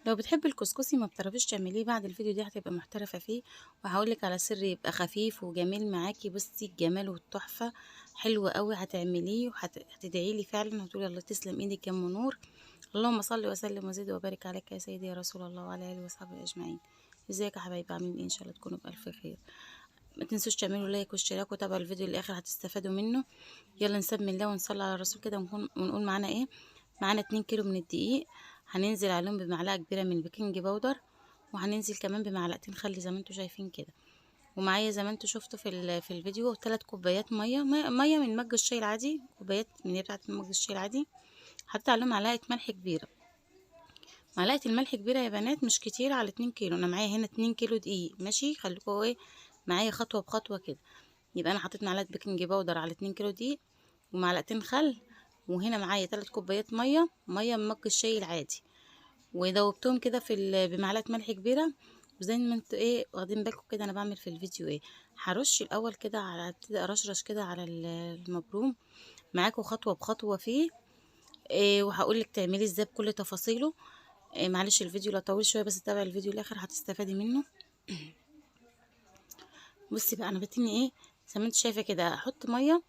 لو بتحبي الكسكسي ما بتعرفيش تعمليه بعد الفيديو دي هتبقى محترفه فيه، وهقولك على سر يبقى خفيف وجميل معاكي. بصي الجمال والتحفه حلو قوي، هتعمليه وهتدعي لي فعلا، وهتقولي الله تسلم ايدك يا ام نور. اللهم صل وسلم وزد وبارك عليك يا سيدي يا رسول الله وعلى اله وصحبه اجمعين. ازيك يا حبايبي، عاملين ايه؟ ان شاء الله تكونوا بالف خير. ما تنسوش تعملوا like واشتراك وتابعوا الفيديو للاخر، هتستفادوا منه. يلا نسمي الله ونصلي على الرسول كده ونقول معانا ايه. معانا 2 كيلو من الدقيق، هننزل عليهم بمعلقه كبيرة من ال baking powder، وهننزل كمان بمعلقتين خل زي ما انتم شايفين كده. ومعايا زي ما انتم شفتوا في الفيديو 3 كوبايات مية، مية من مج الشاي العادي، كوبايات من اللي بتاعت مج الشاي العادي. حطيت عليهم معلقه ملح كبيرة، معلقه الملح كبيرة يا بنات، مش كتير على 2 كيلو. انا معايا هنا 2 كيلو دقيق، ماشي؟ خليكوا ايه معايا خطوة بخطوة كده. يبقى انا حطيت معلقه baking powder على 2 كيلو دقيق ومعلقتين خل، وهنا معايا 3 كوبايات مية، مية من مج الشاي العادي، ودوبتهم كده بمعلقه ملح كبيرة. وزي ما انتوا ايه واخدين بالكم كده انا بعمل في الفيديو ايه، هرش الاول كده على، ابتدي ارشرش كده على المبروم معاكم خطوة بخطوة فيه إيه، وهقول لك تعملي ازاي بكل تفاصيله. إيه معلش الفيديو لا طويل شوية، بس تابعي الفيديو الاخر هتستفادي منه. بصي بقى انا بتني ايه زي ما انت شايفه كده، احط مية،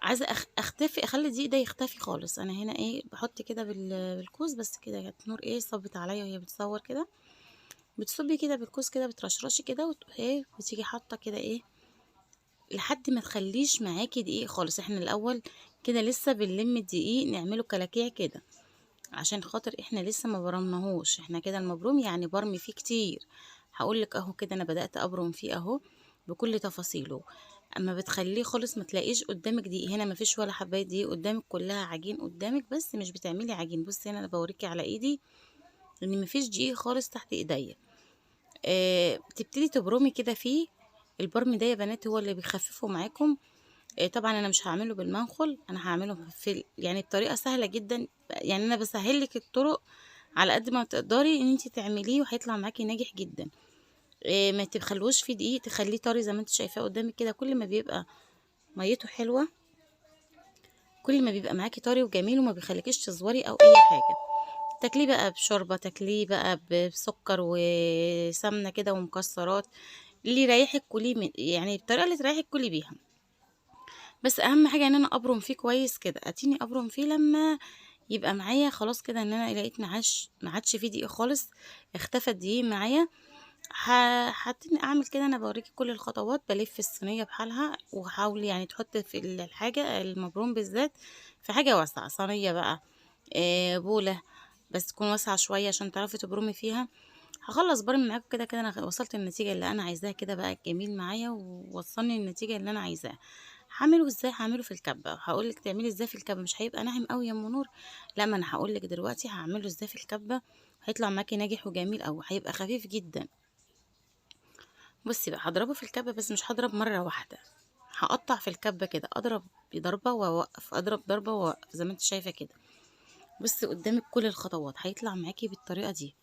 عايزه اختفي، اخلي الدقيق ده يختفي خالص. انا هنا ايه بحط كده بالكوز بس كده، كانت نور ايه صبت عليا وهي بتصور كده. بتصبي كده بالكوز كده، بترشرشي كده ايه، وتيجي حاطه كده ايه لحد ما تخليش معاكي دقيق خالص. احنا الاول كده لسه بنلم الدقيق نعمله كلاكيع كده، عشان خاطر احنا لسه ما برمناهوش. احنا كده المبروم يعني برمي فيه كتير. هقول لك اهو كده انا بدات ابرم فيه اهو بكل تفاصيله. اما بتخليه خالص ما تلاقيش قدامك دقيق، هنا ما فيش ولا حبايه دقيق قدامك، كلها عجين قدامك، بس مش بتعملي عجين. بصي هنا انا بوريكي على ايدي ان ما فيش دقيق خالص تحت ايديا. بتبتدي تبرمي كده فيه. البرم ده يا بنات هو اللي بيخففه معاكم. طبعا انا مش هعمله بالمنخل، انا هعمله في يعني بطريقة سهلة جدا. يعني انا بسهل لك الطرق على قد ما تقدري ان انت تعمليه، وهيطلع معاكي ناجح جدا. ما تخلوش فيه دقيق، تخليه طري زي ما انت شايفاه قدامك كده. كل ما بيبقى ميته حلوة كل ما بيبقى معاكي طري وجميل، وما بيخليكيش تزوري او اي حاجة. تاكليه بقى بشوربه، تاكليه بقى بسكر وسمنه كده ومكسرات، اللي يريحك كليه، يعني الطريقة اللي تريحك كلي بيها. بس اهم حاجة ان انا ابرم فيه كويس كده، اتيني ابرم فيه لما يبقى معايا خلاص كده ان انا لقيت ما عادش فيه دقيق خالص، اختفى الدقيق معايا. حاطين اعمل كده. انا بوريكي كل الخطوات، بلف الصينية بحالها، وحاولي يعني تحطي في الحاجة المبروم بالذات في حاجة واسعة، صينية بقى بوله، بس تكون واسعة شوية عشان تعرفي تبرمي فيها. هخلص برمي معاكم كده كده، انا وصلت النتيجة اللي انا عايزاها كده بقى جميل معايا، ووصلني النتيجة اللي انا عايزاها. هعمله ازاي؟ هعمله في الكبه، هقول لك تعملي ازاي في الكبه. مش هيبقى ناعم قوي يا ام نور، لا، ما انا هقول لك دلوقتي هعمله ازاي في الكبه، هيطلع معاكي ناجح وجميل قوي، هيبقى خفيف جدا. بصي بقى هضربه في الكبه، بس مش هضرب مرة واحدة، هقطع في الكبه كده، اضرب ضربه واوقف، اضرب ضربه واوقف زي ما انت شايفه كده. بصي قدامك كل الخطوات هيطلع معاكي بالطريقة دي.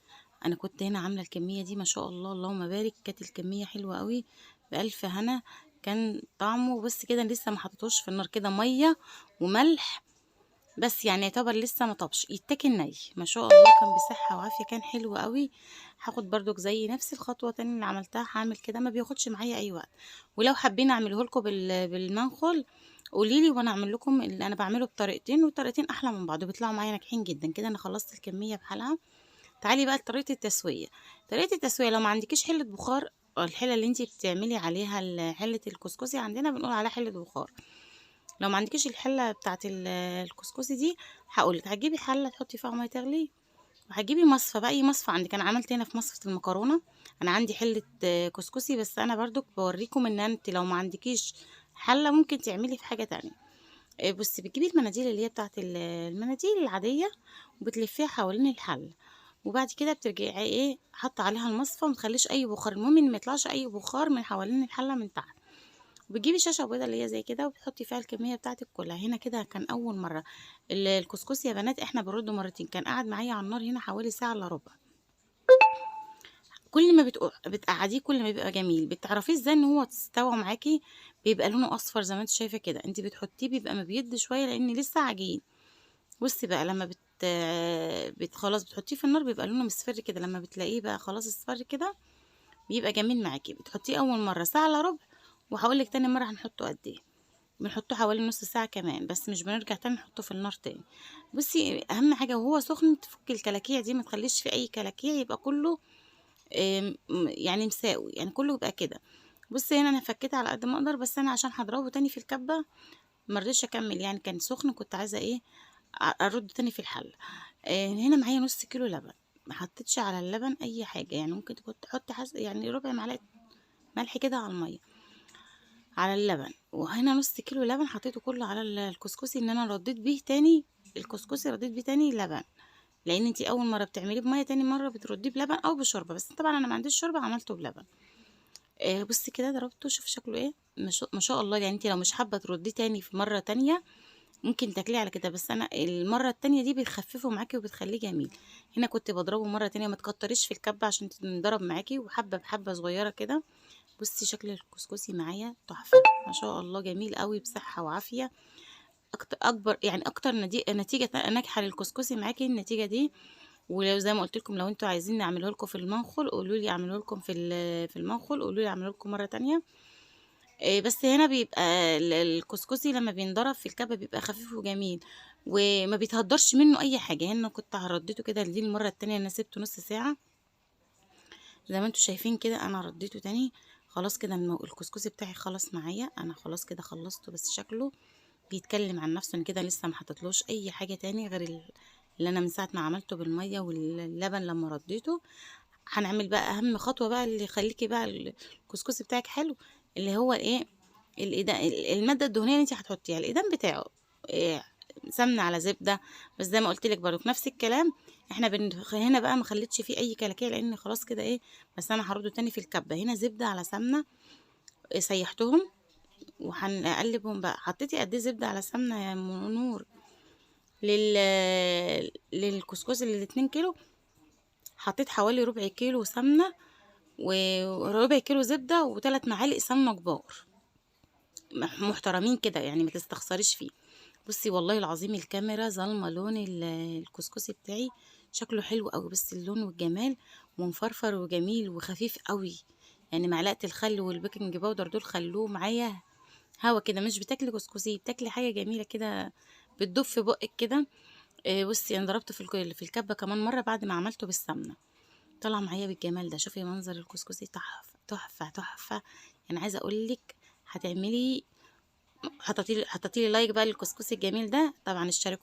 انا كنت هنا عامله الكمية دي ما شاء الله اللهم بارك، كانت الكمية حلوة قوي بالف هنا، كان طعمه. بس كده لسه ما حطيتوش في النار كده، مية وملح بس، يعني يعتبر لسه ما طابش، يتاكل ني ما شاء الله، كان بصحة وعافيه، كان حلو قوي. هاخد برضك زي نفس الخطوة تاني اللي عملتها، هعمل كده، ما بياخدش معايا اي وقت. ولو حابين اعمله لكم بالمنخل قوليلي وانا اعمل لكم. اللي انا بعمله بطريقتين، والطريقتين احلى من بعض وبيطلعوا معايا ناجحين جدا. كده انا خلصت الكمية بحالها. تعالي بقى لطريقه التسوية. طريقه التسوية لو ما عندكيش حله بخار، الحلة اللي انتي بتعملي عليها حله الكسكسي، عندنا بنقول عليها حله بخار. لو ما عندكيش الحلة بتاعه الكسكسي دي، هقولك هتجيبي حله تحطي فيها مية تغلي، وهتجيبي مصفى بقى، اي مصفى عندك. انا عملت هنا في مصفى المكرونه، انا عندي حله كسكسي، بس انا برضو بوريكم ان انت لو ما عندكيش حله ممكن تعملي في حاجة تانية. بصي بتجيبي المناديل اللي هي بتاعه المناديل العادية، وبتلفيها حوالين الحلة، وبعد كده بترجعي ايه حاطه عليها المصفى، وما تخليش اي بخار، المهم ان ما يطلعش اي بخار من حوالين الحلة من تحت. وبتجيبي شاشة بيضة اللي هي زي كده، وبتحطي فيها الكمية بتاعتك كلها. هنا كده كان اول مرة الكسكسي يا بنات احنا بنرده مرتين، كان قعد معايا على النار هنا حوالي ساعة الا ربع. كل ما بتقعديه كل ما بيبقى جميل. بتعرفيه ازاي ان هو استوى معاكي؟ بيبقى لونه اصفر زي ما انت شايفه كده، انت بتحطيه بيبقى مبيض شوية لان لسه عجين. بصي بقى لما خلاص بتحطيه في النار بيبقى لونه مصفر كده، لما بتلاقيه بقى خلاص اصفر كده بيبقى جميل معاكي. بتحطيه اول مرة ساعة الا ربع، وهقول لك تاني مرة هنحطه قد ايه. بنحطه حوالي نص ساعة كمان، بس مش بنرجع تاني نحطه في النار تاني. بصي اهم حاجة وهو سخن تفكي الكلاكيع دي، ما تخليش في اي كلاكيع، يبقى كله يعني مساوي، يعني كله يبقى كده. بصي هنا انا فكيت على قد ما اقدر، بس انا عشان هضربه تاني في الكبه ما رضيتش اكمل، يعني كان سخن كنت عايزه ايه ارده تاني في الحلة. هنا معايا نص كيلو لبن، ما حطيتش على اللبن اي حاجة، يعني ممكن تحط يعني ربع معلقه ملح كده على المية على اللبن. وهنا نص كيلو لبن حطيته كله على الكسكسي، ان انا رديت بيه تاني الكسكسي، رديت بيه تاني لبن، لان انتي اول مرة بتعمليه بميه، تاني مرة بترديه بلبن او بشوربه، بس طبعا انا ما عنديش شوربة عملته بلبن. بصي كده ضربته، شوف شكله ايه، ما شاء الله. يعني انتي لو مش حابة ترديه تاني في مرة تانية ممكن تاكليه على كده، بس انا المرة التانية دي بتخففه معاكي وبتخليه جميل. هنا كنت بضربه مرة تانية، ما تكتريش في الكبه عشان تنضرب معاكي، وحبه بحبه صغيرة كده. بصي شكل الكسكسي معايا تحفة ما شاء الله، جميل قوي بصحة وعافيه. اكبر يعني اكتر نتيجة ناجحة للكسكسي معاكي النتيجة دي. ولو زي ما قلت لكم لو انتوا عايزين نعمله لكم في المنخل قولوا لي اعمله لكم في المنخل، قولوا لي اعمله لكم مرة تانية. بس هنا بيبقى الكسكسي لما بينضرب في الكبه بيبقى خفيف وجميل وما بيتهدرش منه اي حاجة. هنا كنت رديته كده دي المرة التانية، انا سبته نص ساعة زي ما انتوا شايفين كده، انا رديته تاني خلاص كده. الكسكسي بتاعي خلاص معايا، انا خلاص كده خلصته، بس شكله بيتكلم عن نفسه. انا كده لسه ما حطيتلوش اي حاجة تاني غير اللي انا من ساعة ما عملته بالمية واللبن لما رديته. هنعمل بقى اهم خطوة بقى اللي يخليكي بقى الكسكسي بتاعك حلو، اللي هو ايه، المادة الدهنية اللي انت هتحطيها، الادام بتاعه إيه، سمنه على زبدة. بس زي ما قلت لك برضو نفس الكلام، احنا هنا بقى ما خليتش فيه اي كلاكيع لان خلاص كده ايه، بس انا هرده تاني في الكبه. هنا زبدة على سمنه، إيه، سيحتهم وهنقلبهم بقى. حطيتي قد ايه زبدة على سمنه يا ام نور للكسكسي اللي 2 كيلو؟ حطيت حوالي ربع كيلو سمنه وربع كيلو زبدة وثلاث معالق سمنه كبار محترمين كده، يعني ما تستخسريش فيه. بصي والله العظيم الكاميرا ظالمه لون الكسكسي بتاعي، شكله حلو قوي، بس اللون والجمال ومفرفر وجميل وخفيف قوي. يعني معلقه الخل وال baking powder دول خلوه معايا هوا كده، مش بتاكلي كسكسي، بتاكلي حاجة جميلة كده بتدوب في بقك كده. بصي انا ضربته في الكبه كمان مرة بعد ما عملته بالسمنه، طلع معايا بالجمال ده. شوفي منظر الكسكسي تحفة تحفة تحفة. يعني عايزه اقول لك هتعملي حطيتي لي like بقى للكسكسي الجميل ده. طبعا اشتركوا